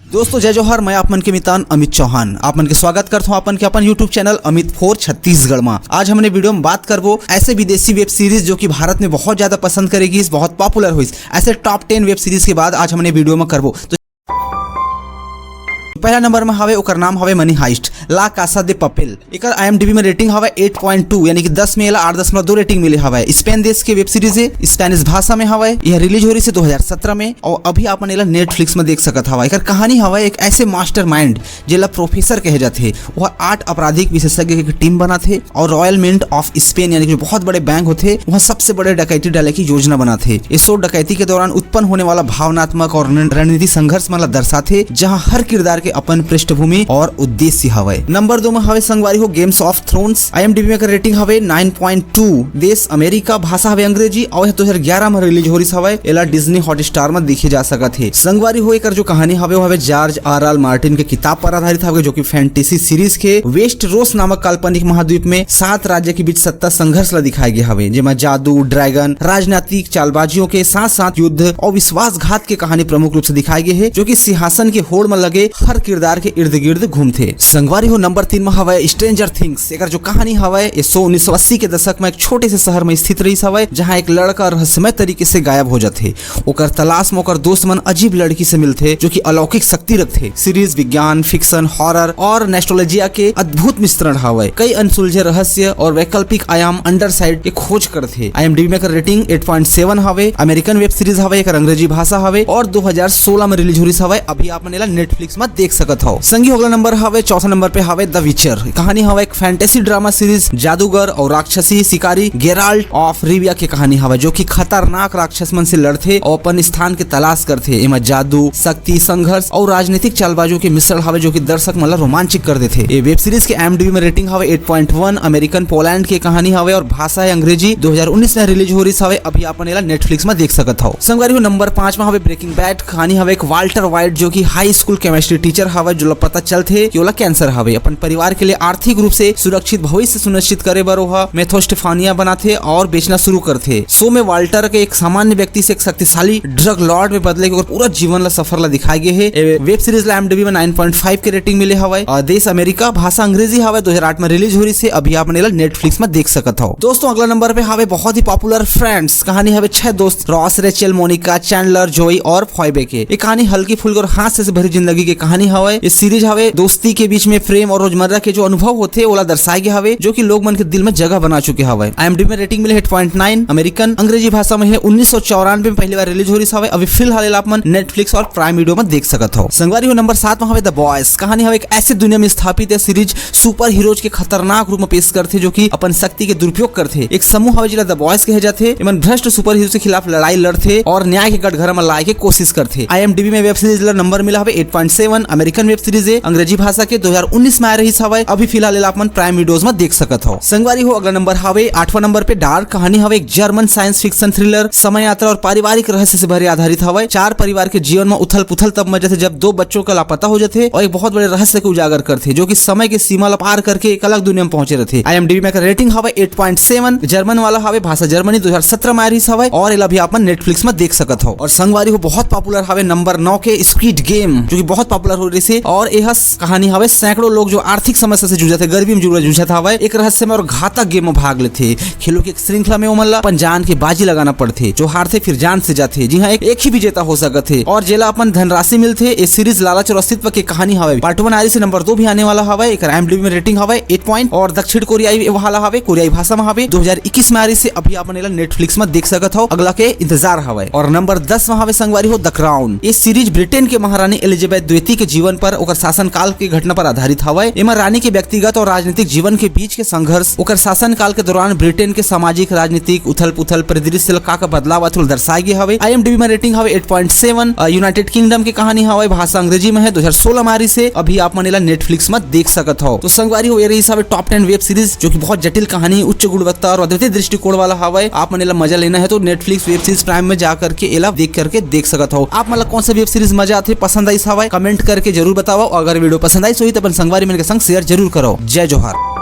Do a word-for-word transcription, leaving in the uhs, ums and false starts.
दोस्तों, जय जोहार। मैं आप मन के मितान अमित चौहान, आप मन के स्वागत करता हूँ अपन के अपन YouTube चैनल अमित फोर छत्तीसगढ़ में। आज हमने वीडियो में बात करबो ऐसे विदेशी वेब सीरीज जो कि भारत में बहुत ज्यादा पसंद करेगी, बहुत पॉपुलर हुई। ऐसे टॉप टेन वेब सीरीज के बाद आज हमने वीडियो में करबो। तो पहला नंबर में हवे, ओकर नाम हवे मनी हाइस्ट, ला कासा दे पपेल। एकर IMDb में रेटिंग हवे एट पॉइंट टू, यानी कि दस में एला आठ दशमलव दो रेटिंग मिले हवे। स्पेन देश के वेब सीरीज है, स्पेनिश भाषा में हवे। यह रिलीज हो रही से दो हज़ार सत्रह में और अभी आप मन एला नेटफ्लिक्स में देख सकत हवा। एकर कहानी हवे एक ऐसे मास्टरमाइंड, जेला प्रोफेसर कहे जाथे, वह आठ आपराधिक विशेषज्ञ के टीम बनाथे और रॉयल मिंट ऑफ स्पेन, यानी कि जो बहुत बड़े बैंक होथे, वह सबसे बड़े डकैती डाले की योजना बनाथे। ये शो डकैती के दौरान उत्पन्न होने वाला भावनात्मक और रण-, रणनीति संघर्ष मन ला दर्शाथे, जहां हर किरदार के अपन पृष्ठभूमि और उद्देश्य हवय। नंबर दो में हवे संगवारी हो गेम्स ऑफ थ्रोन्स। IMDb में एकर रेटिंग हवे नाइन पॉइंट टू। देश अमेरिका, भाषा हवे अंग्रेजी और यह दो हज़ार ग्यारह में रिलीज हो रही हवय। एला डिज्नी हॉटस्टार में देखे जा सकत हे। संगवारी हो एकर जो कहानी हवे वो हवे जॉर्ज आर आर मार्टिन के किताब पर आधारित हवे, जो कि फैंटेसी सीरीज के वेस्ट रोस नामक काल्पनिक महाद्वीप में सात राज्य के बीच सत्ता संघर्ष ला दिखाए गए हवे, जेमा जादू, ड्रैगन, राजनीतिक चालबाजियों के साथ साथ युद्ध और विश्वासघात के कहानी प्रमुख रूप से दिखाए गए हे, जो कि सिंहासन के होड़ में लगे हर किरदार के इर्द गिर्द घूमथे। संगवारी हो नंबर तीन में हवे स्ट्रेंजर थिंग्स। एकर जो कहानी हवे, ये शो उन्नीस सौ अस्सी के दशक में एक छोटे से शहर में स्थित रहिस हवे, जहां एक लड़का रहस्यमय तरीके से गायब हो जाथे। ओकर तलाश में ओकर दोस्त मन अजीब लड़की से मिलथे, जो कि अलौकिक शक्ति रखथे। सीरीज विज्ञान, फिक्शन, हॉरर और नॉस्टैल्जिया के अद्भुत मिश्रण हवय। कई अनसुलझे रहस्य और वैकल्पिक आयाम अंडरसाइड के खोज करथे। IMDb में एकर रेटिंग एट पॉइंट सेवन हवे। अमेरिकन वेब सीरीज हवे, एकर अंग्रेजी भाषा हवे और दो हज़ार सोलह में रिलीज हो रही हवे। अभी आप मन एला नेटफ्लिक्स में देख सकत हव। संगी हो अगला नंबर हवे, चौथा नंबर पे हवे द विचर। कहानी हवे एक फैंटेसी ड्रामा सीरीज जादूगर और राक्षसी शिकारी गेराल्ट ऑफ रिविया के कहानी हवे, जो कि खतरनाक राक्षस मन से लड़थे और अपन स्थान के तलाश करथे। एमा जादू, शक्ति, संघर्ष और राजनीतिक चालबाजियों के मिश्रण हवे, जो कि दर्शक मन ला रोमांचित कर देथे। ये वेब सीरीज के IMDb में रेटिंग हवे एट पॉइंट वन। अमेरिकन पोलैंड के कहानी हवे और भाषा है अंग्रेजी। दो हज़ार उन्नीस में रिलीज हो रही हवे। अभी आप मन एला नेटफ्लिक्स में देख सकत हव। संगवारी हो नंबर पाँच में हवे ब्रेकिंग बैड। कहानी हवे एक वाल्टर वाइट, जो कि हाई स्कूल केमिस्ट्री टीचर हवे, जो ला पता चलथे कि ओला कैंसर हवे। अपन परिवार के लिए आर्थिक रूप से सुरक्षित भविष्य सुनिश्चित करे बर ओहा मेथोस्टेफानिया बनाथे और बेचना शुरू करथे। शो में वाल्टर के एक सामान्य व्यक्ति से एक शक्तिशाली ड्रग लॉर्ड में बदले के ओकर पूरा जीवन ला, सफर ला दिखाए गए हे। ए वेब सीरीज ला IMDb में नाइन पॉइंट फाइव के रेटिंग मिले हवय। और देश अमेरिका, भाषा अंग्रेजी हवय, दो हज़ार आठ में रिलीज हो रही से। अभी आप मन एला नेटफ्लिक्स में देख सकत हव। दोस्तों, अगला नंबर पे हवे बहुत ही पॉपुलर फ्रेंड्स। कहानी हवे छह दोस्त, रॉस, रेचल, मोनिका, चैंडलर, जोई और फॉयबे के। ये कहानी हल्की फुल्की और हास्य से भरी जिंदगी के कहानी हवे। ये सीरीज हवे दोस्ती के बीच में प्रेम और रोजमर्रा के जो अनुभव होथे, ओला दर्शाए गे हवे, जो कि लोग मन के दिल में जगह बना चुके हवे। IMDb में रेटिंग मिले एट पॉइंट नाइन। अमेरिकन अंग्रेजी भाषा में है। उन्नीस सौ चौरानवे में पहली बार रिलीज हो रही हवे। अभी फिलहाल एला आप मन नेटफ्लिक्स और प्राइम वीडियो में देख सकत हव। संगवारी हो नंबर सात में हवे द बॉयज। कहानी हवे एक ऐसे दुनिया में स्थापित है सीरीज सुपर हीरोज के खतरनाक रूप में पेश करथे, जो कि अपन शक्ति के दुरुपयोग करथे। एक समूह हवे, जेला द बॉयज कहे जाथे। एमन भ्रष्ट सुपर हीरो के खिलाफ लड़ाई लड़थे और न्याय के कटघरा में लाए के कोशिश करथे। IMDb में वेब सीरीज ला नंबर मिला हवे eight point seven. American web series है, अंग्रेजी भाषा के, दो हज़ार उन्नीस में आ रही हवे। अभी फिलहाल एला अपन प्राइम वीडियोज में देख सकत हव। संगवारी हो, अगला नंबर हवे आठवां नंबर पे डार्क। कहानी हवे एक जर्मन साइंस फिक्शन थ्रिलर, समय यात्रा और पारिवारिक रहस्य से भरे आधारित हवे। चार परिवार के जीवन में उथल पुथल तब मच जाथे, जब दो बच्चों का लापता हो जाथे और एक बहुत बड़े रहस्य को उजागर करथे, जो कि समय के सीमा ला पार करके एक अलग दुनिया में पहुंचे रहथे। IMDb में एकर रेटिंग हवे एट पॉइंट सेवन। जर्मन वाला हवे, भाषा जर्मनी, दो हज़ार सत्रह में आ रही हवे और एला भी आप मन नेटफ्लिक्स में देख सकत हव। और संगवारी हो, बहुत पॉपुलर हवे नंबर नौ के स्क्विड गेम, जो कि बहुत पॉपुलर हो रही से। और यह स-, कहानी हवे सैकड़ों लोग जो आर्थिक समस्या से जूझत हे, गरीबी में जूझ-, जूझत हवे, एक रहस्यमय और घातक गेम में भाग लेथे। खेलों के एक श्रृंखला में ओमन ला अपन जान के बाजी लगाना पड़थे। जो हारथे, फिर जान से जाथे। जी हाँ, एक, एक ही विजेता हो सकत हे और जेला अपन धनराशि मिलथे। ये सीरीज लालच और अस्तित्व के कहानी हवे। पार्ट वन आ रही से नंबर दो भी आने वाला हवे। एकर IMDb में रेटिंग हवे एट पॉइंट और दक्षिण कोरियाई वाला हवे, कोरियाई भाषा में हवे। दो हज़ार इक्कीस में आ रही से अभी आप मन एला नेटफ्लिक्स में देख सकत हव। अगला के इंतजार हवे। और नंबर दस में हवे संगवारी हो द क्राउन। ये सीरीज ब्रिटेन के महारानी एलिजाबेथ द्वितीय के जीवन पर, ओकर शासनकाल के घटना पर आधारित हवे। एमा रानी के व्यक्तिगत और राजनीतिक जीवन के बीच के संघर्ष, ओकर शासनकाल के दौरान ब्रिटेन के सामाजिक राजनीतिक उथल पुथल परिदृश्य ला का का बदलाव आथे, ओला दर्शाए गे हवे। IMDb में रेटिंग हवे एट पॉइंट सेवन। अ, यूनाइटेड किंगडम के कहानी हवे, भाषा अंग्रेजी में है, दो हज़ार सोलह में आ रही से। अभी आप मन एला नेटफ्लिक्स में देख सकत हव। तो संगवारी हो, ये रही हवे टॉप टेन वेब सीरीज, जो कि बहुत जटिल कहानी, उच्च गुणवत्ता और अद्वितीय दृष्टिकोण वाला हवे। आप मन एला मजा लेना है तो नेटफ्लिक्स वेब सीरीज प्राइम में जा करके एला देख करके देख सकत हव। आप मन ला कौन सा वेब सीरीज मजा आथे, पसंद आइस हवे, कमेंट करके जरूर बतावव। अगर वीडियो पसंद आइस होही तो अपन संगवारी मन के संग शेयर जरूर करव। जय जोहार।